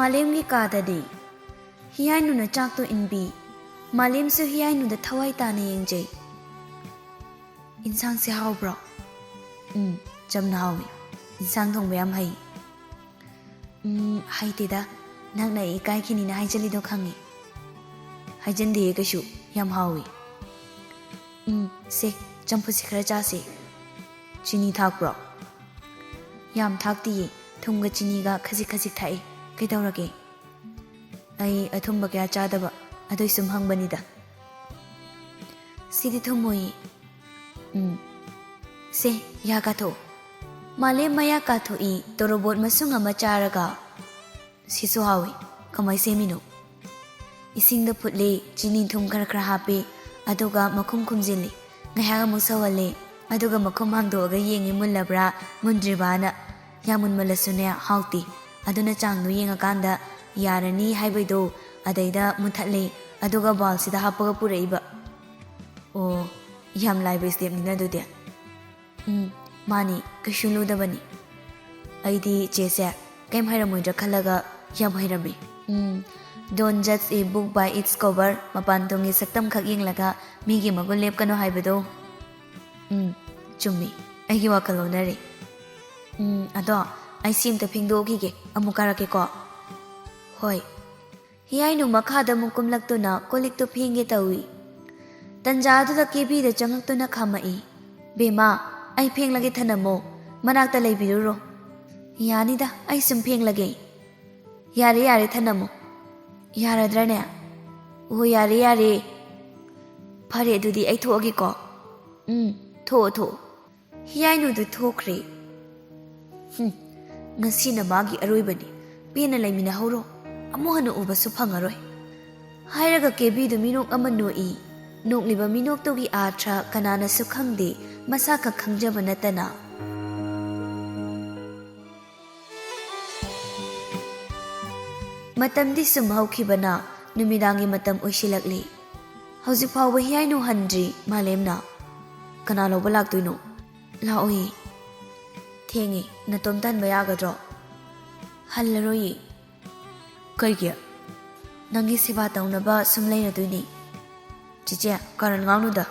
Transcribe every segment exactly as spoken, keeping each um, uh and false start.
ꯃꯥꯂꯦꯝꯒꯤ ꯀꯥꯗꯗꯤ ꯍꯤꯌꯥꯏꯅꯨꯅ ꯆꯥꯛꯇꯣ ꯏꯟꯕꯤ꯫ ꯃꯥꯂꯦꯝꯁꯨ ꯍꯤꯌꯥꯏꯅꯨꯗ ꯊꯋꯥꯏ ꯇꯥꯅ ꯌꯦꯡꯖꯩ꯫ "ꯏꯟꯁꯥꯡꯁꯦ ꯍꯥꯎꯕ꯭ꯔꯣ?" "ꯎꯝ, ꯆꯝꯅ ꯍꯥꯎꯏ꯫ ꯏꯟꯁꯥꯡ ꯊꯣꯡꯕ ꯌꯥꯝ ꯍꯩ?" "ꯎꯝ, ꯍꯩꯇꯦꯗ꯫ ꯅꯪꯅ ꯑꯩ ꯏꯀꯥꯏꯈꯤꯅꯤꯅ ꯍꯥꯏꯖꯜꯂꯤꯗꯣ ꯈꯪꯉꯤ꯫" "ꯍꯥꯏꯖꯟꯗꯦꯌꯦ ꯀꯩꯁꯨ꯫ ꯌꯥꯝ ꯍꯥꯎꯏ꯫" "ꯎꯝ, ꯁꯦ, ꯆꯝꯐꯨꯠꯁꯦ ꯈꯔ ꯆꯥꯁꯦ꯫ ꯆꯤꯅꯤ ꯊꯥꯛꯄ꯭ꯔꯣ?" "ꯌꯥꯝ ꯊꯥꯛꯇꯤꯌꯦ꯫ ꯊꯨꯝꯒ ꯆꯤꯅꯤꯒ ꯈꯖꯤꯛ ꯈꯖꯤꯛ ꯊꯥꯛꯏ꯫ ꯀꯩꯗꯧꯔꯒꯦ?" "ꯑꯩ ꯑꯊꯨꯝꯕ ꯀꯌꯥ ꯆꯥꯗꯕ, ꯑꯗꯨꯏ ꯁꯨꯝ ꯍꯪꯕꯅꯤꯗ꯫" "ꯁꯤꯗꯤ ꯊꯨꯝꯃꯣꯏꯌꯦ꯫" "ꯎꯝ꯫ ꯁꯦ, ꯌꯥ ꯀꯥꯊꯣꯛꯑꯣ꯫" ꯃꯥꯂꯦꯝ ꯃꯌꯥ ꯀꯥꯊꯣꯛꯏ, ꯇꯣꯔꯣꯕꯣꯠ ꯃꯁꯨꯡ ꯑꯃ ꯆꯥꯔꯒ, "ꯁꯤꯁꯨ ꯍꯥꯎꯏ꯫ ꯀꯃꯥꯏ ꯁꯦꯝꯃꯤꯅꯣ?" "ꯏꯁꯤꯡꯗ ꯐꯨꯠꯂꯦ, ꯆꯤꯅꯤ ꯊꯨꯝ ꯈꯔ ꯈꯔ ꯍꯥꯞꯄꯦ, ꯑꯗꯨꯒ ꯃꯈꯨꯝ ꯈꯨꯝꯖꯤꯜꯂꯤ꯫ ꯉꯥꯏꯍꯥꯛ ꯑꯃꯨꯛ ꯁꯧꯍꯜꯂꯦ, ꯑꯗꯨꯒ ꯃꯈꯨꯝ ꯍꯥꯡꯗꯣꯛꯑꯒ ꯌꯦꯡꯉꯤ ꯃꯨꯜꯂꯕ꯭ꯔꯥ, ꯃꯨꯟꯗ꯭ꯔꯤꯕꯅ꯫ ꯌꯥꯝ ꯃꯨꯟꯃꯜꯂꯁꯨꯅꯦ, ꯍꯥꯎꯇꯦ꯫ ꯑꯗꯨꯅ ꯆꯥꯡꯗꯣ ꯌꯦꯡꯉꯀꯥꯟꯗ ꯌꯥꯔꯅꯤ ꯍꯥꯏꯕꯩꯗꯣ, ꯑꯗꯩꯗ ꯃꯨꯊꯠꯂꯦ, ꯑꯗꯨꯒ ꯕꯥꯎꯜꯁꯤꯗ ꯍꯥꯞꯄꯒ ꯄꯨꯔꯛꯏꯕ꯫" "ꯑꯣ, ꯌꯥꯝ ꯂꯥꯏꯕ ꯁ꯭ꯇꯦꯞꯅꯤꯅ ꯑꯗꯨꯗꯤ꯫" "ꯎꯝ, ꯃꯥꯅꯤ, ꯀꯩꯁꯨ ꯂꯨꯗꯕꯅꯤ꯫" ꯑꯩꯗꯤ ꯆꯦꯁꯦ ꯀꯩꯝ ꯍꯩꯔꯝꯃꯣꯏꯗ꯭ꯔꯥ ꯈꯜꯂꯒ ꯌꯥꯝ ꯍꯩꯔꯝꯃꯤ꯫ "ꯎꯝ, don't judge a book by its cover, ꯃꯄꯥꯟ ꯊꯣꯡꯒꯤ ꯁꯛꯇꯝꯈꯛ ꯌꯦꯡꯂꯒ ꯃꯤꯒꯤ ꯃꯒꯨꯟ ꯂꯦꯞꯀꯅꯨ ꯍꯥꯏꯕꯗꯣ꯫" "ꯎꯝ, ꯆꯨꯝꯃꯤ꯫ ꯑꯩꯒꯤ ꯋꯥꯈꯜ ꯑꯣꯟꯅꯔꯦ꯫ ꯎꯝ, ꯑꯗꯣ ꯑꯩ ꯁꯤ ꯑꯝꯇ ꯐꯦꯡꯗꯣꯛꯈꯤꯒꯦ, ꯑꯃꯨꯛ ꯀꯥꯔꯛꯀꯦꯀꯣ꯫" "ꯍꯣꯏ꯫" ꯍꯤꯌꯥꯏꯅꯨ ꯃꯈꯥꯗ ꯑꯃꯨꯛ ꯀꯨꯝꯂꯛꯇꯨꯅ ꯀꯣꯜ ꯂꯤꯛꯇꯨ ꯐꯦꯡꯒꯦ ꯇꯧꯏ꯫ ꯇꯟꯖꯥ ꯑꯗꯨꯗ ꯀꯦꯕꯤꯗ ꯆꯪꯉꯛꯇꯨꯅ ꯈꯥꯝꯃꯛꯏ꯫ "ꯕꯦꯝꯃ, ꯑꯩ ꯐꯦꯡꯂꯒꯦ, ꯊꯅꯝꯃꯣ꯫ ꯃꯅꯥꯛꯇ ꯂꯩꯕꯤꯔꯨꯔꯣ꯫" "ꯌꯥꯅꯤꯗ, ꯑꯩ ꯁꯨꯝ ꯐꯦꯡꯂꯒꯦ꯫" "ꯌꯥꯔꯦ, ꯌꯥꯔꯦ, ꯊꯅꯝꯃꯣ꯫" "ꯌꯥꯔꯗ꯭ꯔꯅꯦ?" "ꯑꯣ, ꯌꯥꯔꯦ, ꯌꯥꯔꯦ꯫" "ꯐꯔꯦ, ꯑꯗꯨꯗꯤ ꯑꯩ ꯊꯣꯛꯑꯒꯦꯀꯣ꯫" "ꯎꯝ, ꯊꯣꯛꯑꯣ, ꯊꯣꯛꯑꯣ꯫" ꯍꯤꯌꯥꯏꯅꯨꯗꯨ ꯊꯣꯛꯈ꯭ꯔꯦ꯫ "ꯍꯨꯝ, ꯉꯁꯤꯅ ꯃꯥꯒꯤ ꯑꯔꯣꯏꯕꯅꯤ꯫ ꯄꯦꯟꯅ ꯂꯩꯃꯤꯟꯅꯍꯧꯔꯣ꯫ ꯑꯃꯨꯛ ꯍꯟꯅ ꯎꯕꯁꯨ ꯐꯪꯉꯔꯣꯏ꯫" ꯍꯥꯏꯔꯒ ꯀꯦꯕꯤꯗꯨ ꯃꯤꯅꯣꯛ ꯑꯃ ꯅꯣꯛꯏ꯫ ꯅꯣꯛꯂꯤꯕ ꯃꯤꯅꯣꯛꯇꯨꯒꯤ ꯑꯥꯔꯊ ꯀꯅꯥꯅꯁꯨ ꯈꯪꯗꯦ, ꯃꯁꯥꯈꯛ ꯈꯪꯖꯕ ꯅꯠꯇꯅ꯫ ꯃꯇꯝꯗꯤ ꯁꯨꯝ ꯍꯧꯈꯤꯕꯅ ꯅꯨꯃꯤꯗꯥꯡꯒꯤ ꯃꯇꯝ ꯑꯣꯏꯁꯤꯜꯂꯛꯂꯤ꯫ ꯍꯧꯖꯤꯛ ꯐꯥꯎꯕ ꯍꯤꯌꯥꯏꯅꯨ ꯍꯟꯗ꯭ꯔꯤ꯫ ꯃꯥꯂꯦꯝꯅ, "ꯀꯅꯥ ꯂꯧꯕ ꯂꯥꯛꯇꯣꯏꯅꯣ?" "ꯂꯥꯛꯑꯣꯏꯌꯦ꯫" "ꯊꯦꯡꯉꯦ, ꯅꯇꯣꯝꯇ ꯍꯟꯕ ꯌꯥꯒꯗ꯭ꯔꯣ?" "ꯍꯜꯂꯔꯣꯏꯌꯦ꯫" ꯀꯩꯒꯤ? ꯅꯪꯒꯤ ꯁꯦꯕꯥ ꯇꯧꯅꯕ ꯁꯨꯝ ꯂꯩꯔꯗꯣꯏꯅꯦ꯫ ꯆꯤꯆꯦ, ꯀꯥꯔꯟ ꯉꯥꯡꯅꯨꯗ꯫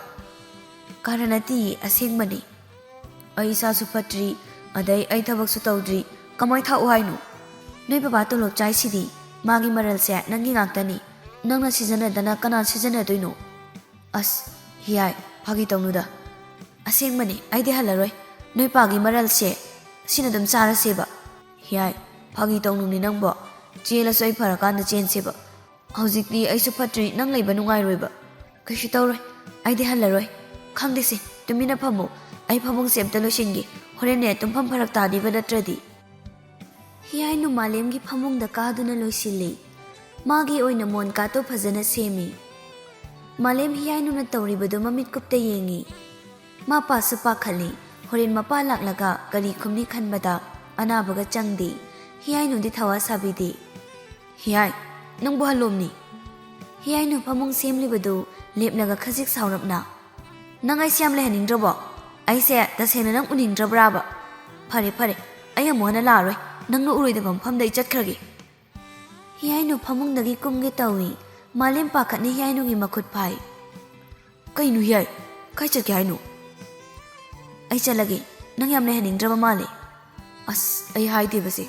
ꯀꯥꯔꯟ ꯅꯠꯇꯤꯌꯦ, ꯑꯁꯦꯡꯕꯅꯦ꯫ ꯑꯩ ꯏꯁꯥꯁꯨ ꯐꯠꯇ꯭ꯔꯤ, ꯑꯗꯩ ꯑꯩ ꯊꯕꯛꯁꯨ ꯇꯧꯗ꯭ꯔꯤ, ꯀꯃꯥꯏ ꯊꯥꯛꯎ ꯍꯥꯏꯅꯣ? ꯅꯣꯏ ꯕꯕꯥ ꯇꯣꯂꯣꯞ ꯆꯥꯏꯁꯤꯗꯤ, ꯃꯥꯒꯤ ꯃꯔꯜꯁꯦ ꯅꯪꯒꯤ ꯉꯥꯛꯇꯅꯤ꯫ ꯅꯪꯅ ꯁꯤꯖꯤꯟꯅꯗꯅ ꯀꯅꯥ ꯁꯤꯖꯤꯟꯅꯗꯣꯏꯅꯣ? ꯑꯁ, ꯍꯤꯌꯥꯏ, ꯐꯥꯒꯤ ꯇꯧꯅꯨꯗ꯫ ꯑꯁꯦꯡꯕꯅꯤ, ꯑꯩꯗꯤ ꯍꯜꯂꯔꯣꯏ꯫ ꯅꯣꯏ ꯄꯥꯒꯤ ꯃꯔꯜꯁꯦ ꯁꯤꯅ ꯑꯗꯨꯝ ꯆꯥꯔꯁꯦꯕ꯫ ꯍꯤꯌꯥꯏ, ꯐꯥꯒꯤ ꯇꯧꯅꯨꯅꯦ ꯅꯪꯕꯣ꯫ ꯆꯦꯜꯂꯁꯨ ꯑꯩ ꯐꯔꯀꯥꯟꯗ ꯆꯦꯟꯁꯦꯕ꯫ ꯍꯧꯖꯤꯛꯇꯤ ꯑꯩꯁꯨ ꯐꯠꯇ꯭ꯔꯤ, ꯅꯪ ꯂꯩꯕ ꯅꯨꯡꯉꯥꯏꯔꯣꯏꯕ꯫ ꯀꯩꯁꯨ ꯇꯧꯔꯣꯏ, ꯑꯩꯗꯤ ꯍꯜꯂꯔꯣꯏ꯫ ꯈꯪꯗꯦꯁꯦ, ꯇꯨꯃꯤꯟꯅ ꯐꯝꯃꯨ꯫ ꯑꯩ ꯐꯃꯨꯡꯁꯦ ꯑꯝꯇ ꯂꯣꯏꯁꯤꯟꯒꯦ꯫ ꯍꯣꯔꯦꯟꯅꯦ ꯇꯨꯝꯐꯝ ꯐꯔꯛ ꯇꯥꯅꯤꯕ ꯅꯠꯇ꯭ꯔꯗꯤ꯫ ꯍꯤꯌꯥꯏꯅꯨ ꯃꯥꯂꯦꯝꯒꯤ ꯐꯃꯨꯡꯗ ꯀꯥꯗꯨꯅ ꯂꯣꯏꯁꯤꯜꯂꯤ꯫ ꯃꯥꯒꯤ ꯑꯣꯏꯅ ꯃꯣꯟ ꯀꯥꯠꯇꯣ ꯐꯖꯅ ꯁꯦꯝꯃꯤ꯫ ꯃꯥꯂꯦꯝ ꯍꯤꯌꯥꯏꯅꯨꯅ ꯇꯧꯔꯤꯕꯗꯨ ꯃꯃꯤꯠ ꯀꯨꯞꯇ ꯌꯦꯡꯉꯤ꯫ ꯃꯄꯥꯁꯨ ꯄꯥꯈꯠꯂꯤ꯫ ꯍꯣꯔꯦꯟ ꯃꯄꯥ ꯂꯥꯛꯂꯒ ꯀꯔꯤ ꯈꯨꯝꯅꯤ ꯈꯟꯕꯗ ꯑꯅꯥꯕꯒ ꯆꯪꯗꯦ꯫ ꯍꯤꯌꯥꯏꯅꯨꯗꯤ ꯊꯋꯥ ꯁꯥꯕꯤꯗꯦ꯫ ꯍꯤꯌꯥꯏ, ꯅꯪꯕꯨ ꯍꯜꯂꯣꯝꯅꯤ꯫ ꯍꯤꯌꯥꯏꯅꯨ ꯐꯃꯨꯡ ꯁꯦꯝꯂꯤꯕꯗꯨ ꯂꯦꯞꯂꯒ ꯈꯖꯤꯛ ꯁꯥꯎꯔꯞꯅ, "ꯅꯪ ꯑꯩꯁꯦ ꯌꯥꯝ ꯂꯩꯍꯟꯅꯤꯡꯗ꯭ꯔꯕꯣ? ꯑꯩꯁꯦ ꯇꯁꯦꯡꯅ ꯅꯪ ꯎꯅꯤꯡꯗ꯭ꯔꯕ꯭ꯔꯥꯕ? ꯐꯔꯦ, ꯐꯔꯦ, ꯑꯩ ꯑꯃꯨꯛ ꯍꯟꯅ ꯂꯥꯛꯑꯔꯣꯏ꯫ ꯅꯪꯅ ꯎꯔꯣꯏꯗꯕ ꯃꯐꯝꯗ ꯑꯩ ꯆꯠꯈ꯭ꯔꯒꯦ꯫" ꯍꯤꯌꯥꯏꯅꯨ ꯐꯃꯨꯡꯗꯒꯤ ꯀꯨꯝꯒꯦ ꯇꯧꯏ꯫ ꯃꯥꯂꯦꯝ ꯄꯥꯈꯠꯅ ꯍꯤꯌꯥꯏꯅꯨꯒꯤ ꯃꯈꯨꯠ ꯐꯥꯏ꯫ "ꯀꯩꯅꯣ ꯍꯤꯌꯥꯏ? ꯀꯥꯏ ꯆꯠꯀꯦ ꯍꯥꯏꯅꯣ?" "ꯑꯩ ꯆꯠꯂꯒꯦ꯫ ꯅꯪ ꯌꯥꯝ ꯂꯩꯍꯟꯅꯤꯡꯗ꯭ꯔꯕ ꯃꯥꯜꯂꯦ꯫" "ꯑꯁ, ꯑꯩ ꯍꯥꯏꯗꯦꯕꯁꯦ꯫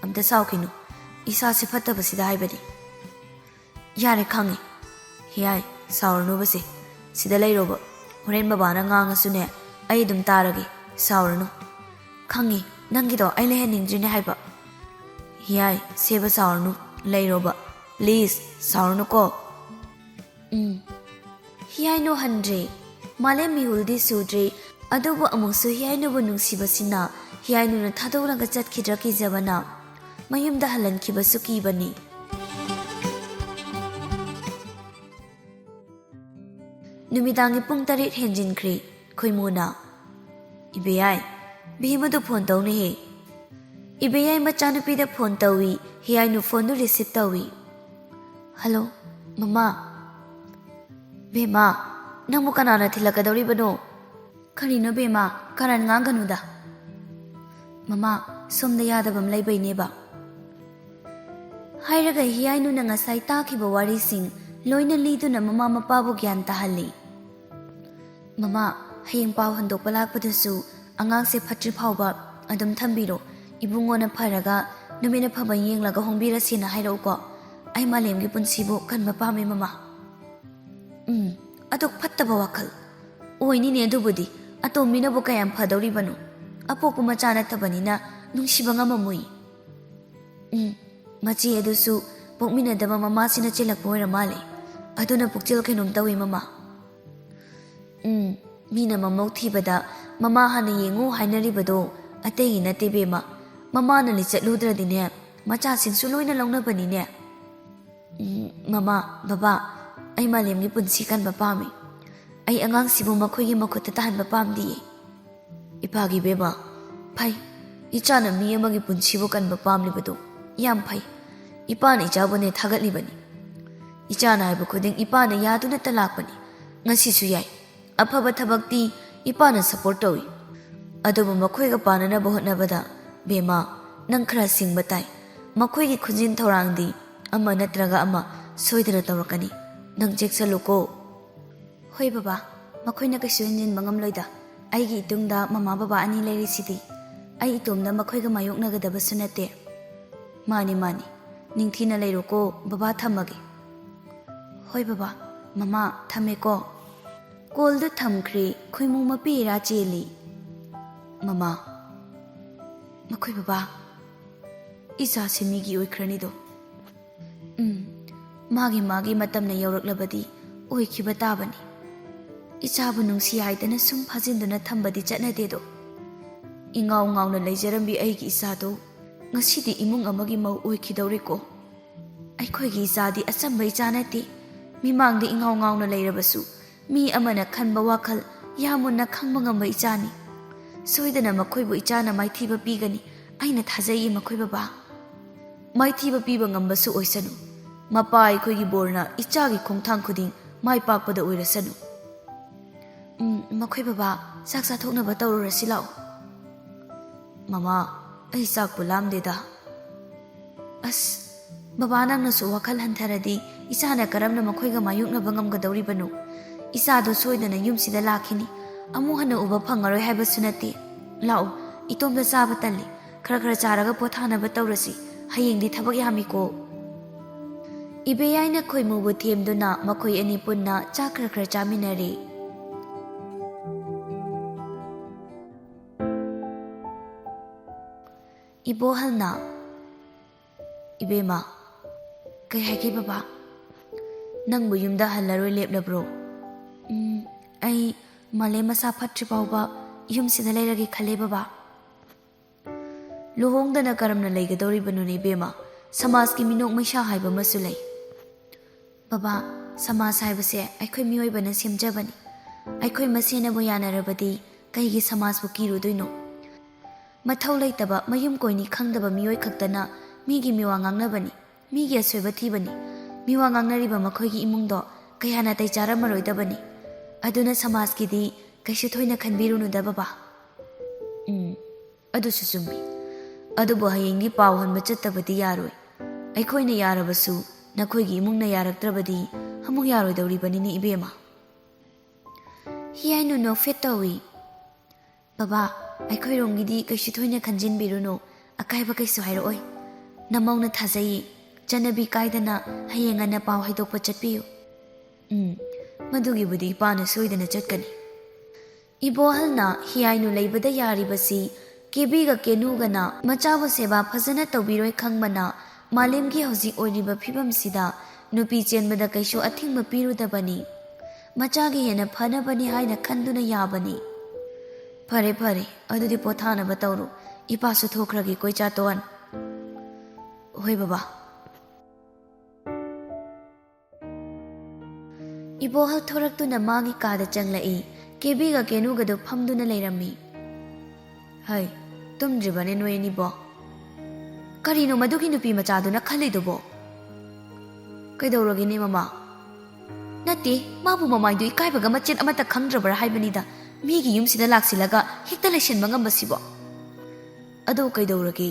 ꯑꯝꯇ ꯁꯥꯎꯈꯤꯅꯨ꯫ ꯏꯁꯥꯁꯦ ꯐꯠꯇꯕꯁꯤꯗ ꯍꯥꯏꯕꯅꯤ꯫" "ꯌꯥꯔꯦ, ꯈꯪꯉꯦ꯫ ꯍꯤꯌꯥꯏ, ꯁꯥꯎꯔꯅꯨꯕꯁꯦ꯫ ꯁꯤꯗ ꯂꯩꯔꯣꯕ꯫ ꯍꯣꯔꯦꯟ ꯕꯕꯥꯅ ꯉꯥꯡꯉꯁꯨꯅꯦ, ꯑꯩ ꯑꯗꯨꯝ ꯇꯥꯔꯒꯦ꯫ ꯁꯥꯎꯔꯅꯨ꯫" "ꯈꯪꯉꯦ, ꯅꯪꯒꯤꯗꯣ ꯑꯩ ꯂꯩꯍꯟꯅꯤꯡꯗ꯭ꯔꯤꯅꯦ ꯍꯥꯏꯕ꯫" "ꯍꯤꯌꯥꯏ, ꯁꯦꯕ ꯁꯥꯎꯔꯅꯨ꯫ ꯂꯩꯔꯣꯕ꯫ ꯄ꯭ꯂꯤꯖ, ꯁꯥꯎꯔꯅꯨꯀꯣ꯫" "ꯎꯝ꯫" ꯍꯤꯌꯥꯏꯅꯨ ꯍꯟꯗ꯭ꯔꯦ꯫ ꯃꯥꯂꯦꯝ ꯃꯤꯍꯨꯜꯗꯤ ꯁꯨꯗ꯭ꯔꯦ꯫ ꯑꯗꯨꯕꯨ ꯑꯃꯨꯛꯁꯨ ꯍꯤꯌꯥꯏꯅꯨꯕꯨ ꯅꯨꯡꯁꯤꯕꯁꯤꯅ ꯍꯤꯌꯥꯏꯅꯨꯅ ꯊꯥꯗꯣꯛꯂꯒ ꯆꯠꯈꯤꯗ꯭ꯔꯥ ꯀꯤꯖꯕꯅ ꯃꯌꯨꯝꯗ ꯍꯜꯍꯟꯈꯤꯕꯁꯨ ꯀꯤꯕꯅꯤ꯫ ꯅꯨꯃꯤꯗꯥꯡꯒꯤ ꯄꯨꯡ ꯇꯔꯦꯠ ꯍꯦꯟꯖꯤꯟꯈ꯭ꯔꯦ꯫ ꯈꯣꯏꯃꯨꯅ, "ꯏꯕꯦꯌꯥꯏ, ꯚꯤꯃꯗꯨ ꯐꯣꯟ ꯇꯧꯅꯦꯍꯦ꯫" ꯏꯕꯦꯌꯥꯏ ꯃꯆꯥꯅꯨꯄꯤꯗ ꯐꯣꯟ ꯇꯧꯏ꯫ ꯍꯤꯌꯥꯏꯅꯨ ꯐꯣꯟꯗꯨ ꯔꯤꯁꯤꯞ ꯇꯧꯏ꯫ "ꯍꯜꯂꯣ, ꯃꯃꯥ꯫" "ꯕꯦꯝꯃ, ꯅꯪꯕꯨ ꯀꯅꯥꯅ ꯊꯤꯜꯂꯛꯀꯗꯧꯔꯤꯕꯅꯣ?" "ꯀꯔꯤꯅꯣ ꯕꯦꯝꯃ, ꯀꯔꯟ ꯉꯥꯡꯒꯅꯨꯗ꯫" "ꯃꯃꯥ, ꯁꯣꯝꯗ ꯌꯥꯗꯕ ꯑꯃ ꯂꯩꯕꯩꯅꯦꯕ꯫" ꯍꯥꯏꯔꯒ ꯍꯤꯌꯥꯏꯅꯨꯅ ꯉꯁꯥꯏ ꯇꯥꯈꯤꯕ ꯋꯥꯔꯤꯁꯤꯡ ꯂꯣꯏꯅ ꯂꯤꯗꯨꯅ ꯃꯃꯥ ꯃꯄꯥꯕꯨ ꯒ꯭ꯌꯥꯟ ꯇꯥꯍꯜꯂꯤ꯫ "ꯃꯃꯥ, ꯍꯌꯦꯡ ꯄꯥꯎ ꯍꯟꯗꯣꯛꯄ ꯂꯥꯛꯄꯗꯁꯨ ꯑꯉꯥꯡꯁꯦ ꯐꯠꯇ꯭ꯔꯤ ꯐꯥꯎꯕ ꯑꯗꯨꯝ ꯊꯝꯕꯤꯔꯣ꯫ ꯏꯕꯨꯡꯉꯣꯅ ꯐꯔꯒ ꯅꯨꯃꯤꯠ ꯑꯐꯕ ꯌꯦꯡꯂꯒ ꯍꯣꯡꯕꯤꯔꯁꯦꯅ ꯍꯥꯏꯔꯛꯎꯀꯣ꯫ ꯑꯩ ꯃꯥꯂꯦꯝꯒꯤ ꯄꯨꯟꯁꯤꯕꯨ ꯀꯟꯕ ꯄꯥꯝꯃꯦ, ꯃꯃꯥ꯫" "ꯎꯝ, ꯑꯗꯨ ꯐꯠꯇꯕ ꯋꯥꯈꯜ꯫ ꯑꯣꯏꯅꯤꯅꯦ, ꯑꯗꯨꯕꯨꯗꯤ꯫ ꯑꯇꯣꯝꯕꯤꯅꯕꯨ ꯀꯌꯥꯝ ꯐꯗꯧꯔꯤꯕꯅꯣ? ꯑꯄꯣꯛꯄ ꯃꯆꯥ ꯅꯠꯇꯕꯅꯤꯅ ꯅꯨꯡꯁꯤꯕ ꯉꯝꯃꯝꯃꯣꯏ꯫" ꯎꯝ, ꯃꯆꯦ ꯑꯗꯨꯁꯨ ꯄꯣꯛꯃꯤꯟꯅꯗꯕ ꯃꯃꯥꯁꯤꯅ ꯆꯦꯜꯂꯛꯄ ꯑꯣꯏꯔ ꯃꯥꯜꯂꯦ꯫ ꯑꯗꯨꯅ ꯄꯨꯛꯆꯦꯜ ꯀꯩꯅꯣꯝ ꯇꯧꯏ, ꯃꯃꯥ꯫ ꯎꯝ, ꯃꯤꯅ ꯃꯃꯧ ꯊꯤꯕꯗ ꯃꯃꯥ ꯍꯥꯟꯅ ꯌꯦꯡꯉꯨ ꯍꯥꯏꯅꯔꯤꯕꯗꯣ ꯑꯇꯩꯒꯤ ꯅꯠꯇꯦ, ꯕꯦꯝꯃ꯫ ꯃꯃꯥꯅ ꯂꯤꯆꯠꯂꯨꯗ꯭ꯔꯗꯤꯅꯦ, ꯃꯆꯥꯁꯤꯡꯁꯨ ꯂꯣꯏꯅ ꯂꯧꯅꯕꯅꯤꯅꯦ꯫ ꯎꯝ, ꯃꯃꯥ, ꯕꯕꯥ, ꯑꯩ ꯃꯥꯂꯦꯝꯒꯤ ꯄꯨꯟꯁꯤ ꯀꯟꯕ ꯄꯥꯝꯃꯤ꯫ ꯑꯩ ꯑꯉꯥꯡꯁꯤꯕꯨ ꯃꯈꯣꯏꯒꯤ ꯃꯈꯨꯠꯇ ꯇꯥꯍꯟꯕ ꯄꯥꯝꯗꯤꯌꯦ꯫ ꯏꯄꯥꯒꯤ ꯕꯦꯝꯃ, ꯐꯩ꯫ ꯏꯆꯥꯅ ꯃꯤ ꯑꯃꯒꯤ ꯄꯨꯟꯁꯤꯕꯨ ꯀꯟꯕ ꯄꯥꯝꯂꯤꯕꯗꯨ ꯌꯥꯝ ꯐꯩ꯫ ꯏꯄꯥꯅ ꯏꯆꯥꯕꯨꯅꯦ ꯊꯥꯒꯠꯂꯤꯕꯅꯤ꯫ ꯏꯆꯥꯅ ꯍꯥꯏꯕ ꯈꯨꯗꯤꯡ ꯏꯄꯥꯅ ꯌꯥꯗꯨꯅꯇ ꯂꯥꯛꯄꯅꯤ꯫ ꯉꯁꯤꯁꯨ ꯌꯥꯏ꯫ ꯑꯐꯕ ꯊꯕꯛꯇꯤ ꯏꯄꯥꯅ support ꯇꯧꯏ꯫ ꯑꯗꯨꯕꯨ ꯃꯈꯣꯏꯒ ꯄꯥꯟꯅꯅꯕ ꯍꯣꯠꯅꯕꯗ, ꯕꯦꯝꯃ, ꯅꯪ ꯈꯔ ꯁꯤꯡꯕ ꯇꯥꯏ꯫ ꯃꯈꯣꯏꯒꯤ ꯈꯨꯖꯤꯟ ꯊꯧꯔꯥꯡꯗꯤ ꯑꯃ ꯅꯠꯇ꯭ꯔꯒ ꯑꯃ ꯁꯣꯏꯗꯅ ꯇꯧꯔꯛꯀꯅꯤ꯫ ꯅꯪ ꯆꯦꯛꯁꯜꯂꯨꯀꯣ꯫ ꯍꯣꯏ ꯕꯕꯥ, ꯃꯈꯣꯏꯅ ꯀꯩꯁꯨ ꯍꯦꯟꯖꯤꯟꯕ ꯉꯝꯂꯣꯏꯗ꯫ ꯑꯩꯒꯤ ꯏꯇꯨꯡꯗ ꯃꯃꯥ ꯕꯕꯥ ꯑꯅꯤ ꯂꯩꯔꯤꯁꯤꯗꯤ꯫ ꯑꯩ ꯏꯇꯣꯝꯗ ꯃꯈꯣꯏꯒ ꯃꯥꯌꯣꯛꯅꯒꯗꯕꯁꯨ ꯅꯠꯇꯦ꯫ ꯃꯥꯅꯤ, ꯃꯥꯅꯤ꯫ ꯅꯤꯡꯊꯤꯅ ꯂꯩꯔꯣꯀꯣ, ꯕꯕꯥ ꯊꯝꯃꯒꯦ꯫ ꯍꯣꯏ ꯕꯕꯥ, ꯃꯃꯥ ꯊꯝꯃꯦꯀꯣ꯫ ꯀꯣꯜꯗꯨ ꯊꯝꯈ꯭ꯔꯦ, ꯈꯣꯏꯃꯨ ꯃꯄꯤ ꯏꯔꯥ ꯆꯦꯜꯂꯤ꯫ ꯃꯃꯥ, ꯃꯈꯣꯏ ꯕꯕꯥ, ꯏꯆꯥꯁꯤ ꯃꯤꯒꯤ ꯑꯣꯏꯈ꯭ꯔꯅꯤꯗꯣ꯫ ꯎꯝ, ꯃꯥꯒꯤ ꯃꯥꯒꯤ ꯃꯇꯝꯅ ꯌꯧꯔꯛꯂꯕꯗꯤ ꯑꯣꯏꯈꯤꯕ ꯇꯥꯕꯅꯤ꯫ ꯏꯆꯥꯕꯨ ꯅꯨꯡꯁꯤ ꯍꯥꯏꯗꯅ ꯁꯨꯝ ꯐꯥꯖꯤꯟꯗꯨꯅ ꯊꯝꯕꯗꯤ ꯆꯠꯅꯗꯦꯗꯣ꯫ ꯏꯉꯥꯎ ꯉꯥꯎꯅ ꯂꯩꯖꯔꯝꯕꯤ ꯑꯩꯒꯤ ꯏꯆꯥꯗꯣ ꯉꯁꯤꯗꯤ ꯏꯃꯨꯡ ꯑꯃꯒꯤ ꯃꯧ ꯑꯣꯏꯈꯤꯗꯧꯔꯦꯀꯣ꯫ ꯑꯩꯈꯣꯏꯒꯤ ꯏꯆꯥꯗꯤ ꯑꯆꯝꯕ ꯏꯆꯥ ꯅꯠꯇꯦ꯫ ꯃꯤꯃꯥꯡꯗ ꯏꯉꯥꯎ ꯉꯥꯎꯅ ꯂꯩꯔꯕꯁꯨ ꯃꯤ ꯑꯃꯅ ꯈꯟꯕ ꯋꯥꯈꯜ ꯌꯥꯝ ꯃꯨꯟꯅ ꯈꯪꯕ ꯉꯝꯕ ꯏꯆꯥꯅꯤ꯫ ꯁꯣꯏꯗꯅ ꯃꯈꯣꯏꯕꯨ ꯏꯆꯥꯅ ꯃꯥꯏꯊꯤꯕ ꯄꯤꯒꯅꯤ꯫ ꯑꯩꯅ ꯊꯥꯖꯩꯌꯦ ꯃꯈꯣꯏ ꯕꯕꯥ꯫ ꯃꯥꯏꯊꯤꯕ ꯄꯤꯕ ꯉꯝꯕꯁꯨ ꯑꯣꯏꯁꯅꯨ꯫ ꯃꯄꯥ ꯑꯩꯈꯣꯏꯒꯤ ꯕꯣꯔꯅ ꯏꯆꯥꯒꯤ ꯈꯣꯡꯊꯥꯡ ꯈꯨꯗꯤꯡ ꯃꯥꯏ ꯄꯥꯛꯄꯗ ꯑꯣꯏꯔꯁꯅꯨ꯫ ꯎꯝ, ꯃꯈꯣꯏ ꯕꯕꯥ, ꯆꯥꯛ ꯆꯥꯊꯣꯛꯅꯕ ꯇꯧꯔꯨꯔꯁꯤ ꯂꯥꯛꯑꯣ꯫ ꯃꯃꯥ, ꯑꯩ ꯆꯥꯛꯄꯨ ꯂꯥꯝꯗꯦꯗ꯫ ꯑꯁ, "ꯕꯕꯥ, ꯅꯪꯅꯁꯨ ꯋꯥꯈꯜ ꯍꯟꯊꯔꯗꯤ ꯏꯆꯥꯅ ꯀꯔꯝꯅ ꯃꯈꯣꯏꯒ ꯃꯥꯌꯣꯛꯅꯕ ꯉꯝꯒꯗꯧꯔꯤꯕꯅꯣ? ꯏꯆꯥꯗꯣ ꯁꯣꯏꯗꯅ ꯌꯨꯝꯁꯤꯗ ꯂꯥꯛꯈꯤꯅꯤ, ꯑꯃꯨꯛ ꯍꯟꯅ ꯎꯕ ꯐꯪꯉꯔꯣꯏ ꯍꯥꯏꯕꯁꯨ ꯅꯠꯇꯦ꯫ ꯂꯥꯛꯑꯣ, ꯏꯇꯣꯝꯇ ꯆꯥꯕ ꯇꯜꯂꯤ, ꯈꯔ ꯈꯔ ꯆꯥꯔꯒ ꯄꯣꯊꯥꯅꯕ ꯇꯧꯔꯁꯤ, ꯍꯌꯦꯡꯗꯤ ꯊꯕꯛ ꯌꯥꯝꯃꯤꯀꯣ"꯫ ꯏꯕꯦꯌꯥꯏꯅ ꯈꯣꯏꯃꯨꯕꯨ ꯊꯦꯝꯗꯨꯅ ꯃꯈꯣꯏ ꯑꯅꯤ ꯄꯨꯟꯅ ꯆꯥꯛ ꯈꯔ ꯈꯔ ꯆꯥꯃꯤꯟꯅꯔꯦ꯫ ꯏꯕꯣꯍꯜꯅ, "ꯏꯕꯦꯝꯃ"꯫ "ꯀꯩ ꯍꯥꯏꯒꯦ ꯕꯕꯥ?" "ꯅꯪꯕꯨ ꯌꯨꯝꯗ ꯍꯜꯂꯔꯣꯏ ꯂꯦꯞꯂꯕ꯭ꯔꯣ?" "ꯎꯝ, ꯑꯩ ꯃꯥꯂꯦꯝ ꯃꯁꯥ ꯐꯠꯇ꯭ꯔꯤ ꯐꯥꯎꯕ ꯌꯨꯝꯁꯤꯗ ꯂꯩꯔꯒꯦ ꯈꯜꯂꯦ ꯕꯕꯥ"꯫ "ꯂꯨꯍꯣꯡꯗꯅ ꯀꯔꯝꯅ ꯂꯩꯒꯗꯧꯔꯤꯕꯅꯣꯅꯦ ꯏꯕꯦꯝꯃ? ꯁꯃꯥꯖꯀꯤ ꯃꯤꯅꯣꯛ ꯃꯩꯁꯥ ꯍꯥꯏꯕ ꯑꯃꯁꯨ ꯂꯩ"꯫ "ꯕꯕꯥ, ꯁꯃꯥꯖ ꯍꯥꯏꯕꯁꯦ ꯑꯩꯈꯣꯏ ꯃꯤꯑꯣꯏꯕꯅ ꯁꯦꯝꯖꯕꯅꯤ꯫ ꯑꯩꯈꯣꯏ ꯃꯁꯦꯟꯅꯕꯨ ꯌꯥꯅꯔꯕꯗꯤ ꯀꯩꯒꯤ ꯁꯃꯥꯖꯄꯨ ꯀꯤꯔꯨꯗꯣꯏꯅꯣ? ꯃꯊꯧ ꯂꯩꯇꯕ, ꯃꯌꯨꯝ ꯀꯣꯏꯅꯤ ꯈꯪꯗꯕ ꯃꯤꯑꯣꯏ ꯈꯛꯇꯅ ꯃꯤꯒꯤ ꯃꯤꯋꯥ ꯉꯥꯡꯅꯕꯅꯤ, ꯃꯤꯒꯤ ꯑꯁꯣꯏꯕ ꯊꯤꯕꯅꯤ꯫ ꯃꯤꯋꯥ ꯉꯥꯡꯅꯔꯤꯕ ꯃꯈꯣꯏꯒꯤ ꯏꯃꯨꯡꯗꯣ ꯀꯌꯥ ꯅꯥꯇꯩ ꯆꯥꯔꯝꯃꯔꯣꯏꯗꯕꯅꯤ꯫ ꯑꯗꯨꯅ ꯁꯃꯥꯖꯀꯤꯗꯤ ꯀꯩꯁꯨ ꯊꯣꯏꯅ ꯈꯟꯕꯤꯔꯨꯅꯨꯗ ꯕꯕꯥ"꯫ "ꯎꯝ, ꯑꯗꯨꯁꯨ ꯆꯨꯝꯃꯤ꯫ ꯑꯗꯨꯕꯨ ꯍꯌꯦꯡꯗꯤ ꯄꯥꯎ ꯍꯟꯕ ꯆꯠꯇꯕꯗꯤ ꯌꯥꯔꯣꯏ꯫ ꯑꯩꯈꯣꯏꯅ ꯌꯥꯔꯕꯁꯨ ꯅꯈꯣꯏꯒꯤ ꯏꯃꯨꯡꯅ ꯌꯥꯔꯛꯇ꯭ꯔꯕꯗꯤ ꯑꯃꯨꯛ ꯌꯥꯔꯣꯏꯗꯧꯔꯤꯕꯅꯤꯅꯦ ꯏꯕꯦꯝꯃ"꯫ ꯍꯤꯌꯥꯏꯅꯨ ꯅꯣꯛꯐꯦꯠ ꯇꯧꯏ꯫ "ꯕꯕꯥ, ꯑꯩꯈꯣꯏꯔꯣꯝꯒꯤꯗꯤ ꯀꯩꯁꯨ ꯊꯣꯏꯅ ꯈꯟꯖꯤꯟꯕꯤꯔꯨꯅꯨ, ꯑꯀꯥꯏꯕ ꯀꯩꯁꯨ ꯍꯥꯏꯔꯛꯑꯣꯏ꯫ ꯅꯃꯧꯅ ꯊꯥꯖꯩꯌꯦ, ꯆꯠꯅꯕꯤ ꯀꯥꯏꯗꯅ ꯍꯌꯦꯡ ꯉꯟꯅ ꯄꯥꯎ ꯍꯥꯏꯗꯣꯛꯄ ꯆꯠꯄꯤꯌꯨ"꯫ "ꯎꯝ, ꯃꯗꯨꯒꯤꯕꯨꯗꯤ ꯏꯄꯥꯅ ꯁꯣꯏꯗꯅ ꯆꯠꯀꯅꯤ"꯫ ꯏꯕꯣꯍꯜꯅ ꯍꯤꯌꯥꯏꯅꯨ ꯂꯩꯕꯗ ꯌꯥꯔꯤꯕꯁꯤ ꯀꯦꯕꯤꯒ ꯀꯦꯅꯨꯒꯅ ꯃꯆꯥꯕꯨ ꯁꯦꯕꯥ ꯐꯖꯅ ꯇꯧꯕꯤꯔꯣꯏ ꯈꯪꯕꯅ, ꯃꯥꯂꯦꯝꯒꯤ ꯍꯧꯖꯤꯛ ꯑꯣꯏꯔꯤꯕ ꯐꯤꯕꯝꯁꯤꯗ ꯅꯨꯄꯤ ꯆꯦꯟꯕꯗ ꯀꯩꯁꯨ ꯑꯊꯤꯡꯕ ꯄꯤꯔꯨꯗꯕꯅꯤ꯫ ꯃꯆꯥꯒꯤ ꯍꯦꯟꯅ ꯐꯅꯕꯅꯤ ꯍꯥꯏꯅ ꯈꯟꯗꯨꯅ ꯌꯥꯕꯅꯤ꯫ "ꯐꯔꯦ, ꯐꯔꯦ, ꯑꯗꯨꯗꯤ ꯄꯣꯊꯥꯅꯕ ꯇꯧꯔꯣ꯫ ꯏꯄꯥꯁꯨ ꯊꯣꯛꯈ꯭ꯔꯒꯦꯀꯣ, ꯏꯆꯥꯇꯣꯟ"꯫ "ꯍꯣꯏ ꯕꯕꯥ"꯫ ꯏꯕꯣꯍꯜ ꯊꯣꯔꯛꯇꯨꯅ ꯃꯥꯒꯤ ꯀꯥꯗ ꯆꯪꯂꯛꯏ꯫ ꯀꯦꯕꯤꯒ ꯀꯦꯅꯨꯒꯗꯨ ꯐꯝꯗꯨꯅ ꯂꯩꯔꯝꯃꯤ꯫ "ꯍꯩ, ꯇꯨꯝꯗ꯭ꯔꯤꯕꯅꯦ ꯅꯣꯏ ꯑꯅꯤꯕꯣ? ꯀꯔꯤꯅꯣ ꯃꯗꯨꯒꯤ ꯅꯨꯄꯤ ꯃꯆꯥꯗꯨꯅ ꯈꯜꯂꯤꯗꯨꯕꯣ?" "ꯀꯩꯗꯧꯔꯒꯦꯅꯦ ꯃꯃꯥ?" "ꯅꯠꯇꯦ, ꯃꯥꯕꯨ ꯃꯃꯥꯏꯗꯨ ꯏꯀꯥꯏꯕꯒ ꯃꯆꯦꯠ ꯑꯃꯠꯇ ꯈꯪꯗ꯭ꯔꯕ꯭ꯔꯥ ꯍꯥꯏꯕꯅꯤꯗ, ꯃꯤꯒꯤ ꯌꯨꯝꯁꯤꯗ ꯂꯥꯛꯁꯤꯜꯂꯒ ꯍꯦꯛꯇ ꯂꯩꯁꯤꯟꯕ ꯉꯝꯕꯁꯤꯕꯣ?" "ꯑꯗꯣ ꯀꯩꯗꯧꯔꯒꯦ?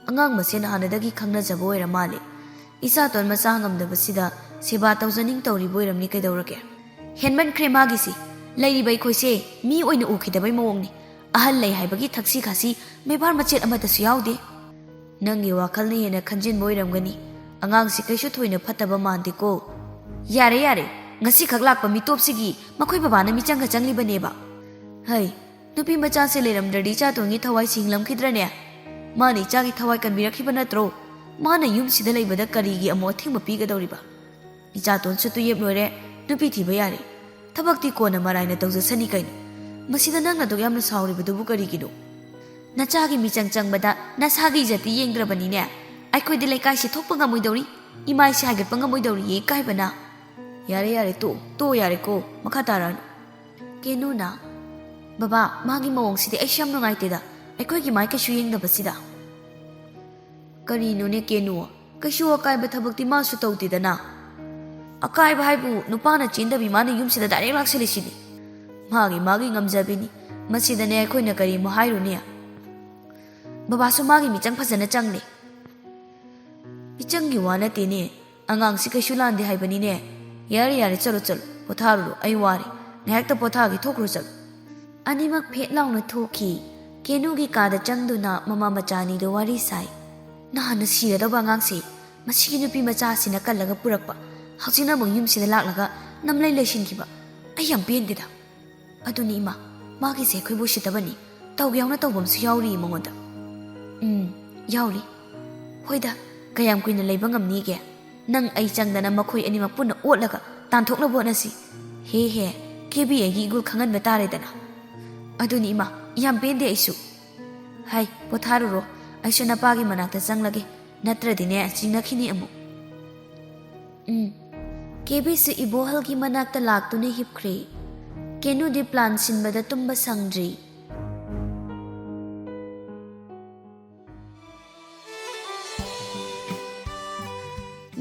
ꯑꯉꯥꯡ ꯃꯁꯦꯟ ꯍꯥꯟꯅꯗꯒꯤ ꯈꯪꯅꯖꯕ ꯑꯣꯏꯔ ꯃꯥꯜꯂꯦ꯫ ꯏꯆꯥꯇꯣꯟ ꯃꯆꯥ ꯉꯝꯗꯕꯁꯤꯗ ꯁꯦꯕꯥ ꯇꯧꯖꯅꯤꯡ ꯇꯧꯔꯤꯕ ꯑꯣꯏꯔꯝꯅꯤ꯫ ꯀꯩꯗꯧꯔꯒꯦ? ꯍꯦꯟꯃꯟꯈ꯭ꯔꯦ ꯃꯥꯒꯤꯁꯤ꯫ ꯂꯩꯔꯤꯕ ꯑꯩꯈꯣꯏꯁꯦ ꯃꯤ ꯑꯣꯏꯅ ꯎꯈꯤꯗꯕꯩ ꯃꯑꯣꯡꯅꯤ꯫ ꯑꯍꯜ ꯂꯩ ꯍꯥꯏꯕꯒꯤ ꯊꯛꯁꯤ ꯈꯥꯁꯤ ꯃꯦꯕꯥꯔ ꯃꯆꯦꯠ ꯑꯃꯠꯇꯁꯨ ꯌꯥꯎꯗꯦ꯫ ꯅꯪꯒꯤ ꯋꯥꯈꯜꯅ ꯍꯦꯟꯅ ꯈꯟꯖꯤꯟꯕ ꯑꯣꯏꯔꯝꯒꯅꯤ꯫ ꯑꯉꯥꯡꯁꯤ ꯀꯩꯁꯨ ꯊꯣꯏꯅ ꯐꯠꯇꯕ ꯃꯥꯟꯗꯦꯀꯣ꯫ ꯌꯥꯔꯦ, ꯌꯥꯔꯦ, ꯉꯁꯤꯈꯛ ꯂꯥꯛꯄ ꯃꯤꯇꯣꯞꯁꯤꯒꯤ ꯃꯈꯣꯏ ꯕꯕꯥꯅ ꯃꯤꯆꯪꯒ ꯆꯪꯂꯤꯕꯅꯦꯕ꯫ ꯍꯩ, ꯅꯨꯄꯤ ꯃꯆꯥꯁꯦ ꯂꯩꯔꯝꯗ꯭ꯔꯗꯤ ꯏꯆꯥꯇꯣꯟꯒꯤ ꯊꯋꯥꯏ ꯁꯤꯡꯂꯝꯈꯤꯗ꯭ꯔꯅꯦ? ꯃꯥꯅ ꯏꯆꯥꯒꯤ ꯊꯋꯥꯏ ꯀꯟꯕꯤꯔꯛꯈꯤꯕ ꯅꯠꯇ꯭ꯔꯣ? ꯃꯥꯅ ꯌꯨꯝꯁꯤꯗ ꯂꯩꯕꯗ ꯀꯔꯤꯒꯤ ꯑꯃꯨꯛ ꯑꯊꯤꯡꯕ ꯄꯤꯒꯗꯧꯔꯤꯕ? ꯏꯆꯥꯇꯣꯟꯁꯨ ꯇꯨꯌꯦꯞ ꯂꯣꯏꯔꯦ, ꯅꯨꯄꯤ ꯊꯤꯕ ꯌꯥꯔꯦ꯫ ꯊꯕꯛꯇꯤ ꯀꯣꯟꯅ ꯃꯔꯥꯏꯅ ꯇꯧꯖꯁꯅꯤ ꯀꯩꯅꯣ꯫ ꯃꯁꯤꯗ ꯅꯪꯅ ꯑꯗꯨꯛ ꯌꯥꯝꯅ ꯁꯥꯎꯔꯤꯕꯗꯨꯕꯨ ꯀꯔꯤꯒꯤꯅꯣ? ꯅꯆꯥꯒꯤ ꯃꯤꯆꯪ ꯆꯪꯕꯗ ꯅꯁꯥꯒꯤ ꯏꯖꯠꯇꯤ ꯌꯦꯡꯗ꯭ꯔꯕꯅꯤꯅꯦ꯫ ꯑꯩꯈꯣꯏꯗꯤ ꯂꯩꯀꯥꯏꯁꯤ ꯊꯣꯛꯄ ꯉꯝꯃꯣꯏꯗꯧꯔꯤ, ꯏꯃꯥ ꯏꯁꯤ ꯍꯥꯏꯒꯠꯄ ꯉꯝꯃꯣꯏꯗꯧꯔꯤꯌꯦ ꯏꯀꯥꯏꯕꯅ꯫ ꯌꯥꯔꯦ, ꯌꯥꯔꯦ, ꯇꯣꯛꯑꯣ, ꯇꯣꯛꯑꯣ, ꯌꯥꯔꯦꯀꯣ, ꯃꯈꯥ ꯇꯥꯔꯛꯑꯅꯨ꯫ ꯀꯦꯅꯨꯅ, "ꯕꯕꯥ, ꯃꯥꯒꯤ ꯃꯑꯣꯡꯁꯤꯗꯤ ꯑꯩꯁꯨ ꯌꯥꯝ ꯅꯨꯡꯉꯥꯏꯇꯦꯗ, ꯑꯩꯈꯣꯏꯒꯤ ꯃꯥꯏ ꯀꯩꯁꯨ ꯌꯦꯡꯗꯕꯁꯤꯗ꯫" "ꯀꯔꯤꯅꯣꯅꯦ ꯀꯦꯅꯨ, ꯀꯩꯁꯨ ꯑꯀꯥꯏꯕ ꯊꯕꯛꯇꯤ ꯃꯥꯁꯨ ꯇꯧꯗꯦꯗꯅ꯫" "ꯑꯀꯥꯏꯕ ꯍꯥꯏꯕꯨ ꯅꯨꯄꯥꯅ ꯆꯦꯟꯗꯕꯤ ꯃꯥꯅ ꯌꯨꯝꯁꯤꯗ ꯗꯥꯏꯔꯦꯛ ꯂꯥꯛꯁꯤꯜꯂꯤꯁꯤꯗꯤ꯫ ꯃꯥꯒꯤ, ꯃꯥꯒꯤ ꯉꯝꯖꯕꯤꯅꯤ꯫ ꯃꯁꯤꯗꯅꯦ ꯑꯩꯈꯣꯏꯅ ꯀꯔꯤꯃꯨꯛ ꯍꯥꯏꯔꯨꯅꯤ?" "ꯕꯕꯥꯁꯨ ꯃꯥꯒꯤ ꯃꯤꯆꯪ ꯐꯖꯅ ꯆꯪꯂꯦ꯫" "ꯃꯤꯆꯪꯒꯤ ꯋꯥ ꯅꯠꯇꯦꯅꯦ, ꯑꯉꯥꯡꯁꯤ ꯀꯩꯁꯨ ꯂꯥꯟꯗꯦ ꯍꯥꯏꯕꯅꯤꯅꯦ꯫ ꯌꯥꯔꯦ, ꯌꯥꯔꯦ, ꯆꯠꯂꯣ, ꯆꯠꯂꯣ, ꯄꯣꯊꯥꯔꯨꯔꯣ, ꯑꯩ ꯋꯥꯔꯦ꯫ ꯉꯥꯏꯍꯥꯛꯇ ꯄꯣꯊꯥꯒꯦ, ꯊꯣꯛꯈ꯭ꯔꯣ, ꯆꯠꯂꯣ꯫" ꯑꯅꯤꯃꯛ ꯐꯦꯠ ꯂꯥꯎꯅ ꯊꯣꯛꯈꯤ꯫ ꯀꯦꯅꯨꯒꯤ ꯀꯥꯗ ꯆꯪꯗꯨꯅ ꯃꯃꯥ ꯃꯆꯥ ꯑꯅꯤꯗꯨ ꯋꯥꯔꯤ ꯁꯥꯏ꯫ "ꯅꯍꯥꯟꯅ ꯁꯤꯔꯗꯧꯕ ꯑꯉꯥꯡꯁꯦ, ꯃꯁꯤꯒꯤ ꯅꯨꯄꯤ ꯃꯆꯥ ꯑꯁꯤꯅ ꯀꯜꯂꯒ ꯄꯨꯔꯛꯄ, ꯍꯧꯖꯤꯛꯅ ꯑꯃꯨꯛ ꯌꯨꯝꯁꯤꯗ ꯂꯥꯛꯂꯒ ꯅꯝꯂꯩ ꯂꯩꯁꯤꯟꯈꯤꯕ꯫ ꯑꯩ ꯌꯥꯝ ꯄꯦꯟꯗꯦꯗ꯫" "ꯑꯗꯨꯅꯤ ꯏꯃꯥ, ꯃꯥꯒꯤꯁꯦ ꯑꯩꯈꯣꯏꯕꯨ ꯎꯁꯤꯠꯇꯕꯅꯤ, ꯇꯧꯒꯦ ꯌꯥꯎꯅ ꯇꯧꯕ ꯑꯃꯁꯨ ꯌꯥꯎꯔꯤ ꯃꯉꯣꯟꯗ꯫" "ꯎꯝ, ꯌꯥꯎꯔꯤ꯫ ꯍꯣꯏꯗ, ꯀꯌꯥꯝ ꯀꯨꯏꯅ ꯂꯩꯕ ꯉꯝꯅꯤꯒꯦ? ꯅꯪ ꯑꯩ ꯆꯪꯗꯅ ꯃꯈꯣꯏ ꯑꯅꯤꯃꯛ ꯄꯨꯟꯅ ꯑꯣꯠꯂꯒ ꯇꯥꯟꯊꯣꯛꯅꯕ ꯍꯣꯠꯅꯁꯤ꯫ ꯍꯦ ꯍꯦ, ꯀꯦꯕꯤ ꯑꯩꯒꯤ ꯏꯒꯨꯜ ꯈꯪꯍꯟꯕ ꯇꯥꯔꯦꯗꯅ꯫" "ꯑꯗꯨꯅꯤ ꯏꯃꯥ, ꯌꯥꯝ ꯄꯦꯟꯗꯦ ꯑꯩꯁꯨ꯫" "ꯍꯥꯏ, ꯄꯣꯊꯥꯔꯨꯔꯣ, ꯑꯩꯁꯨ ꯅꯄꯥꯒꯤ ꯃꯅꯥꯛꯇ ꯆꯪꯂꯒꯦ, ꯅꯠꯇ꯭ꯔꯗꯤꯅꯦ ꯆꯤꯡꯅꯈꯤꯅꯤ ꯑꯃꯨꯛ꯫" ꯎꯝ꯫ ꯀꯦꯕꯤꯁꯨ ꯏꯕꯣꯍꯜꯒꯤ ꯃꯅꯥꯛꯇ ꯂꯥꯛꯇꯨꯅ ꯍꯤꯞꯈ꯭ꯔꯦ꯫ ꯀꯦꯅꯨꯗꯤ ꯄ꯭ꯂꯥꯟ ꯁꯤꯟꯕꯗ ꯇꯨꯝꯕ ꯁꯪꯗ꯭ꯔꯤ꯫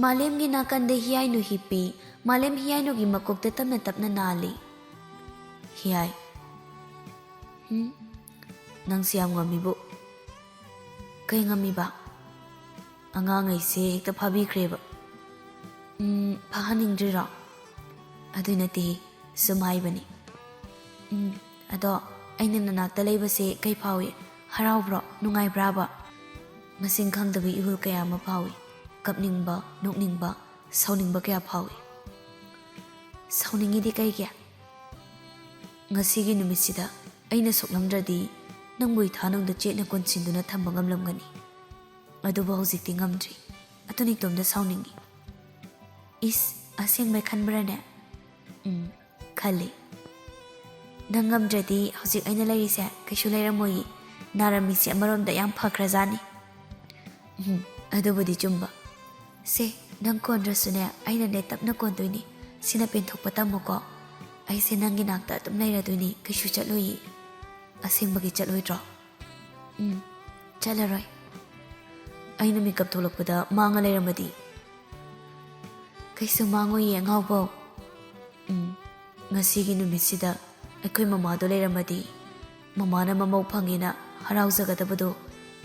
ꯃꯥꯂꯦꯝꯒꯤ ꯅꯥꯀꯟꯗ ꯍꯤꯌꯥꯏꯅꯨ ꯍꯤꯞꯄꯤ꯫ ꯃꯥꯂꯦꯝ ꯍꯤꯌꯥꯏꯅꯨꯒꯤ ꯃꯀꯣꯛꯇ ꯇꯞꯅ ꯇꯞꯅ ꯅꯥꯜꯂꯤ꯫ "ꯍꯤꯌꯥꯏ꯫ ꯍꯨꯝ? ꯅꯪꯁꯤ ꯌꯥꯝ ꯉꯝꯃꯤꯕꯨ꯫ ꯀꯩ ꯉꯝꯃꯤꯕ?" ꯑꯉꯥꯡꯉꯩꯁꯦ ꯍꯦꯛꯇ ꯐꯥꯕꯤꯈ꯭ꯔꯦꯕ꯫ ꯎꯝ, ꯐꯥꯍꯟꯅꯤꯡꯗ꯭ꯔꯤꯔꯣ? ꯑꯗꯨ ꯅꯠꯇꯦ, ꯁꯨꯝ ꯍꯥꯏꯕꯅꯤ꯫ ꯎꯝ, ꯑꯗꯣ ꯑꯩꯅ ꯅꯅꯥꯛꯇ ꯂꯩꯕꯁꯦ ꯀꯩ ꯐꯥꯎꯏ? ꯍꯔꯥꯎꯕ꯭ꯔꯣ? ꯅꯨꯡꯉꯥꯏꯕ꯭ꯔꯥꯕ? ꯃꯁꯤꯡ ꯈꯪꯗꯕ ꯏꯍꯨꯜ ꯀꯌꯥ ꯑꯃ ꯐꯥꯎꯏ꯫ ꯀꯞꯅꯤꯡꯕ, ꯅꯣꯛꯅꯤꯡꯕ, ꯁꯥꯎꯅꯤꯡꯕ ꯀꯌꯥ ꯐꯥꯎꯏ꯫ ꯁꯥꯎꯅꯤꯡꯉꯤꯗꯤ ꯀꯩꯒꯤ? ꯉꯁꯤꯒꯤ ꯅꯨꯃꯤꯠꯁꯤꯗ ꯑꯩꯅ ꯁꯣꯛꯂꯝꯗ꯭ꯔꯗꯤ ꯅꯪꯕꯨ ꯏꯊꯥꯅꯨꯡꯗ ꯆꯦꯠꯅ ꯀꯣꯟꯁꯤꯟꯗꯨꯅ ꯊꯝꯕ ꯉꯝꯂꯝꯒꯅꯤ꯫ ꯑꯗꯨꯕꯨ ꯍꯧꯖꯤꯛꯇꯤ ꯉꯝꯗ꯭ꯔꯤ꯫ ꯑꯗꯨꯅ ꯏꯇꯣꯝꯇ ꯁꯥꯎꯅꯤꯡꯉꯤ꯫ ꯏꯁ, ꯑꯁꯦꯡꯕꯩ ꯈꯟꯕ꯭ꯔꯅꯦ? ꯎꯝ, ꯈꯜꯂꯤ꯫ ꯅꯪ ꯉꯝꯗ꯭ꯔꯗꯤ ꯍꯧꯖꯤꯛ ꯑꯩꯅ ꯂꯩꯔꯤꯁꯦ ꯀꯩꯁꯨ ꯂꯩꯔꯝꯃꯣꯏꯌꯦ꯫ ꯅꯥꯔꯝꯃꯤꯁꯦ ꯑꯃꯔꯣꯝꯗ ꯌꯥꯝ ꯐꯈ꯭ꯔꯖꯥꯠꯅꯤ꯫ ꯎꯝ, ꯑꯗꯨꯕꯨꯗꯤ ꯆꯨꯝꯕ꯫ ꯁꯦ, ꯅꯪ ꯀꯣꯟꯗ꯭ꯔꯁꯨꯅꯦ, ꯑꯩꯅꯅꯦ ꯇꯞꯅ ꯀꯣꯟꯗꯣꯏꯅꯤ꯫ ꯁꯤꯅ ꯄꯦꯟꯊꯣꯛꯄ ꯇꯝꯃꯨꯀꯣ꯫ ꯑꯩꯁꯦ ꯅꯪꯒꯤ ꯅꯥꯛꯇ ꯑꯗꯨꯝ ꯂꯩꯔꯗꯣꯏꯅꯤ, ꯀꯩꯁꯨ ꯆꯠꯂꯣꯏꯌꯦ꯫ ꯑꯁꯦꯡꯕꯒꯤ ꯆꯠꯂꯣꯏꯗ꯭ꯔꯣ? ꯎꯝ, ꯆꯠꯂꯔꯣꯏ꯫ ꯑꯩꯅ ꯃꯤꯀꯞ ꯊꯣꯛꯂꯛꯄꯗ ꯃꯥꯡꯉ ꯂꯩꯔꯝꯃꯗꯤ? ꯀꯩꯁꯨ ꯃꯥꯡꯉꯣꯏꯌꯦ, ꯑꯉꯥꯎꯕꯧ꯫ ꯎꯝ, ꯉꯁꯤꯒꯤ ꯅꯨꯃꯤꯠꯁꯤꯗ ꯑꯩꯈꯣꯏ ꯃꯃꯥꯗꯣ ꯂꯩꯔꯝꯃꯗꯤ, ꯃꯃꯥꯅ ꯃꯃꯧ ꯐꯪꯉꯦꯅ ꯍꯔꯥꯎꯖꯒꯗꯕꯗꯣ,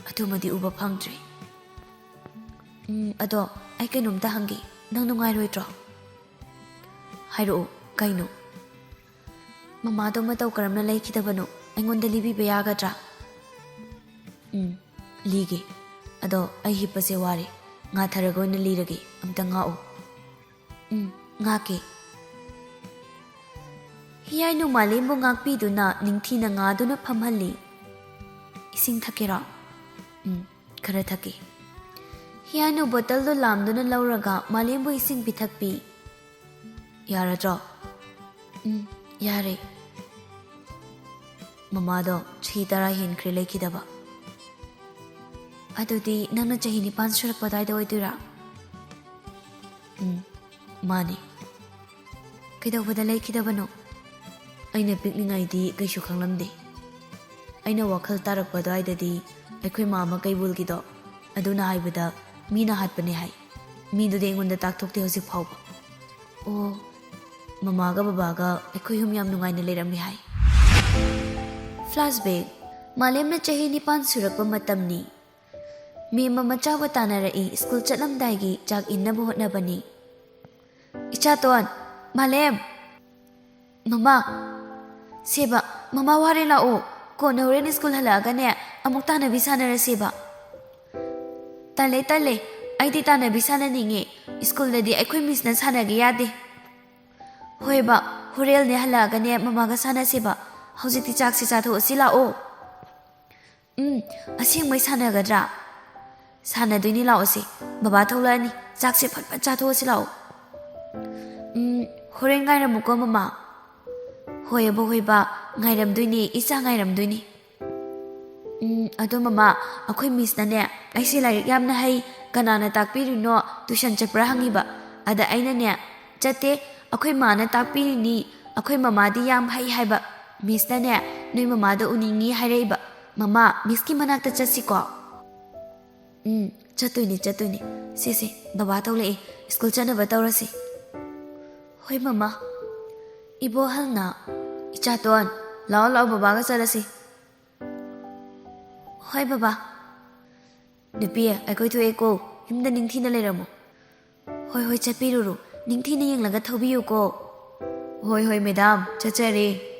ꯑꯗꯨꯃꯗꯤ ꯎꯕ ꯐꯪꯗ꯭ꯔꯦ꯫ ꯎꯝ, ꯑꯗꯣ ꯑꯩ ꯀꯩꯅꯣꯝꯇ ꯍꯪꯒꯦ, ꯅꯪ ꯅꯨꯡꯉꯥꯏꯔꯣꯏꯗ꯭ꯔꯣ? ꯍꯥꯏꯔꯛꯑꯣ, ꯀꯩꯅꯣ? ꯃꯃꯥꯗꯣ ꯃꯇꯧ ꯀꯔꯝꯅ ꯂꯩꯈꯤꯗꯕꯅꯣ ꯑꯩꯉꯣꯟꯗ ꯂꯤꯕꯤꯕ ꯌꯥꯒꯗ꯭ꯔꯥ? ꯎꯝ, ꯂꯤꯒꯦ꯫ ꯑꯗꯣ ꯑꯩ ꯍꯤꯞꯄꯁꯦ ꯋꯥꯔꯦ, ꯉꯥꯊꯔꯒ ꯑꯣꯏꯅ ꯂꯤꯔꯒꯦ, ꯑꯝꯇ ꯉꯥꯛꯑꯣ꯫ ꯎꯝ, ꯉꯥꯛꯀꯦ꯫ ꯍꯤꯌꯥꯏꯅꯨ ꯃꯥꯂꯦꯝꯕꯨ ꯉꯥꯛꯄꯤꯗꯨꯅ ꯅꯤꯡꯊꯤꯅ ꯉꯥꯗꯨꯅ ꯐꯝꯍꯜꯂꯤ꯫ ꯏꯁꯤꯡ ꯊꯛꯀꯦꯔꯣ? ꯎꯝ, ꯈꯔ ꯊꯛꯀꯦ꯫ ꯍꯤꯌꯥꯏꯅꯨ ꯕꯣꯇꯜꯗꯨ ꯂꯥꯝꯗꯨꯅ ꯂꯧꯔꯒ ꯃꯥꯂꯦꯝꯕꯨ ꯏꯁꯤꯡ ꯄꯤꯊꯛꯄꯤ꯫ ꯌꯥꯔꯗ꯭ꯔꯣ? ꯎꯝ, ꯌꯥꯔꯦ꯫ ꯃꯃꯥꯗꯣ ꯆꯍꯤ ꯇꯔꯥ ꯍꯦꯟꯈ꯭ꯔꯦ ꯂꯩꯈꯤꯗꯕ꯫ ꯑꯗꯨꯗꯤ ꯅꯪꯅ ꯆꯍꯤ ꯅꯤꯄꯥꯟ ꯁꯨꯔꯛꯄ ꯑꯗꯨꯋꯥꯏꯗ ꯑꯣꯏꯗꯣꯏꯔꯥ? ꯎꯝ, ꯃꯥꯅꯦ꯫ ꯀꯩꯗꯧꯕꯗ ꯂꯩꯈꯤꯗꯕꯅꯣ? ꯑꯩꯅ ꯄꯤꯛꯂꯤꯉꯩꯗꯤ ꯀꯩꯁꯨ ꯈꯪꯂꯝꯗꯦ꯫ ꯑꯩꯅ ꯋꯥꯈꯜ ꯇꯥꯔꯛꯄ ꯑꯗꯨꯋꯥꯏꯗꯗꯤ ꯑꯩꯈꯣꯏ ꯃꯥꯃ ꯀꯩꯕꯨꯜꯒꯤꯗꯣ, ꯑꯗꯨꯅ ꯍꯥꯏꯕꯗ ꯃꯤꯅ ꯍꯥꯠꯄꯅꯦ ꯍꯥꯏ꯫ ꯃꯤꯗꯨꯗꯤ ꯑꯩꯉꯣꯟꯗ ꯇꯥꯛꯊꯣꯛꯇꯦ ꯍꯧꯖꯤꯛ ꯐꯥꯎꯕ꯫ ꯑꯣ, ꯃꯃꯥꯒ ꯕꯕꯥꯒ ꯑꯩꯈꯣꯏ ꯑꯍꯨꯝ ꯌꯥꯝ ꯅꯨꯡꯉꯥꯏꯅ ꯂꯩꯔꯝꯃꯤ ꯍꯥꯏ꯫ Flashback, ꯃꯥꯂꯦꯝꯅ ꯆꯍꯤ ꯅꯤꯄꯥꯟ ꯁꯨꯔꯛꯄ ꯃꯇꯝꯅꯤ꯫ ꯃꯦꯝ ꯑꯃ ꯆꯥꯛꯀ ꯇꯥꯟꯅꯔꯛꯏ꯫ ꯁ꯭ꯀꯨꯜ ꯆꯠꯂꯝꯗꯥꯏꯒꯤ ꯆꯥꯛ ꯏꯟꯅꯕ ꯍꯣꯠꯅꯕꯅꯤ꯫ "ꯏꯆꯥꯇꯣꯟ, ꯃꯥꯂꯦꯝ!" "ꯃꯃꯥ!" "ꯁꯦꯕ, ꯃꯃꯥ ꯋꯥꯔꯦ, ꯂꯥꯛꯑꯣ꯫ ꯀꯣꯟꯅ ꯍꯣꯔꯦꯟ ꯁ꯭ꯀꯨꯜ ꯍꯜꯂꯛꯑꯒꯅꯦ ꯑꯃꯨꯛ ꯇꯥꯟꯅꯕꯤ ꯁꯥꯟꯅꯔꯁꯦꯕ꯫" "ꯇꯜꯂꯦ, ꯇꯜꯂꯦ꯫ ꯑꯩꯗꯤ ꯇꯥꯟꯅꯕꯤ ꯁꯥꯟꯅꯅꯤꯡꯉꯦ꯫ ꯁ꯭ꯀꯨꯜꯗꯗꯤ ꯑꯩꯈꯣꯏ ꯃꯤꯁꯅ ꯁꯥꯟꯅꯒꯦ ꯌꯥꯗꯦ꯫" "ꯍꯣꯏꯕ, ꯍꯣꯔꯦꯟꯅꯦ ꯍꯜꯂꯛꯑꯒꯅꯦ ꯃꯃꯥꯒ ꯁꯥꯟꯅꯁꯦꯕ꯫ ꯍꯧꯖꯤꯛꯇꯤ ꯆꯥꯛꯁꯦ ꯆꯥꯊꯣꯛꯑꯁꯤ, ꯂꯥꯛꯑꯣ꯫" "ꯎꯝ, ꯑꯁꯦꯡꯕꯩ ꯁꯥꯟꯅꯒꯗ꯭ꯔꯥ?" "ꯁꯥꯟꯅꯗꯣꯏꯅꯤ, ꯂꯥꯛꯑꯣꯁꯦ꯫ ꯕꯕꯥ ꯊꯣꯛꯂꯛꯑꯅꯤ, ꯆꯥꯛꯁꯦ ꯐꯠ ꯐꯠ ꯆꯥꯊꯣꯛꯑꯁꯤ, ꯂꯥꯛꯑꯣ꯫" "ꯎꯝ, ꯍꯣꯔꯦꯟ ꯉꯥꯏꯔꯝꯃꯨꯀꯣ, ꯃꯃꯥ꯫" "ꯍꯣꯏ ꯑꯕꯣ, ꯍꯣꯏ ꯕꯥ, ꯉꯥꯏꯔꯝꯗꯣꯏꯅꯤ, ꯏꯆꯥ ꯉꯥꯏꯔꯝꯗꯣꯏꯅꯤ꯫" "ꯎꯝ, ꯑꯗꯣ ꯃꯃꯥ, ꯑꯩꯈꯣꯏ ꯃꯤꯁꯅꯅꯦ ꯑꯩꯁꯦ ꯂꯥꯏꯔꯤꯛ ꯌꯥꯝꯅ ꯍꯩ, ꯀꯅꯥꯅ ꯇꯥꯛꯄꯤꯔꯤꯅꯣ, ꯇ꯭ꯌꯨꯁꯟ ꯆꯠꯄ꯭ꯔꯥ ꯍꯪꯉꯤꯕ꯫ ꯑꯗ ꯑꯩꯅꯅꯦ, 'ꯆꯠꯇꯦ, ꯑꯩꯈꯣꯏ ꯃꯥꯅ ꯇꯥꯛꯄꯤꯔꯤꯅꯤ, ꯑꯩꯈꯣꯏ ꯃꯃꯥꯗꯤ ꯌꯥꯝ ꯍꯩ' ꯍꯥꯏꯕ꯫ ꯃꯤꯁꯅꯅꯦ ꯅꯣꯏ ꯃꯃꯥꯗ ꯎꯅꯤꯡꯉꯤ ꯍꯥꯏꯔꯛꯏꯕ꯫ ꯃꯃꯥ, ꯃꯤꯁꯀꯤ ꯃꯅꯥꯛꯇ ꯆꯠꯁꯤꯀꯣ?" "ꯎꯝ, ꯆꯠꯇꯣꯏꯅꯤ, ꯆꯠꯇꯣꯏꯅꯤ꯫ ꯁꯦ, ꯁꯦ, ꯕꯕꯥ ꯊꯣꯛꯂꯛꯑꯦ, ꯁ꯭ꯀꯨꯜ ꯆꯠꯅꯕ ꯇꯧꯔꯁꯤ꯫" "ꯍꯣꯏ ꯃꯃꯥ꯫" "ꯏꯕꯣꯍꯜꯅ, ꯏꯆꯥꯇꯣꯟ, ꯂꯥꯛꯑꯣ, ꯂꯥꯛꯑꯣ, ꯕꯕꯥꯒ ꯆꯠꯂꯁꯤ꯫" "ꯍꯣꯏ ꯕꯕꯥ꯫" "ꯅꯨꯄꯤ, ꯑꯩꯈꯣꯏ ꯊꯣꯛꯑꯦꯀꯣ, ꯌꯨꯝꯗ ꯅꯤꯡꯊꯤꯅ ꯂꯩꯔꯝꯃꯨ꯫" "ꯍꯣꯏ, ꯍꯣꯏ, ꯆꯠꯄꯤꯔꯨꯔꯣ, ꯅꯤꯡꯊꯤꯅ ꯌꯦꯡꯂꯒ ꯊꯧꯕꯤꯌꯨꯀꯣ꯫" "ꯍꯣꯏ, ꯍꯣꯏ, ꯃꯦꯗꯥꯝ, ꯆꯠꯆꯔꯦ꯫"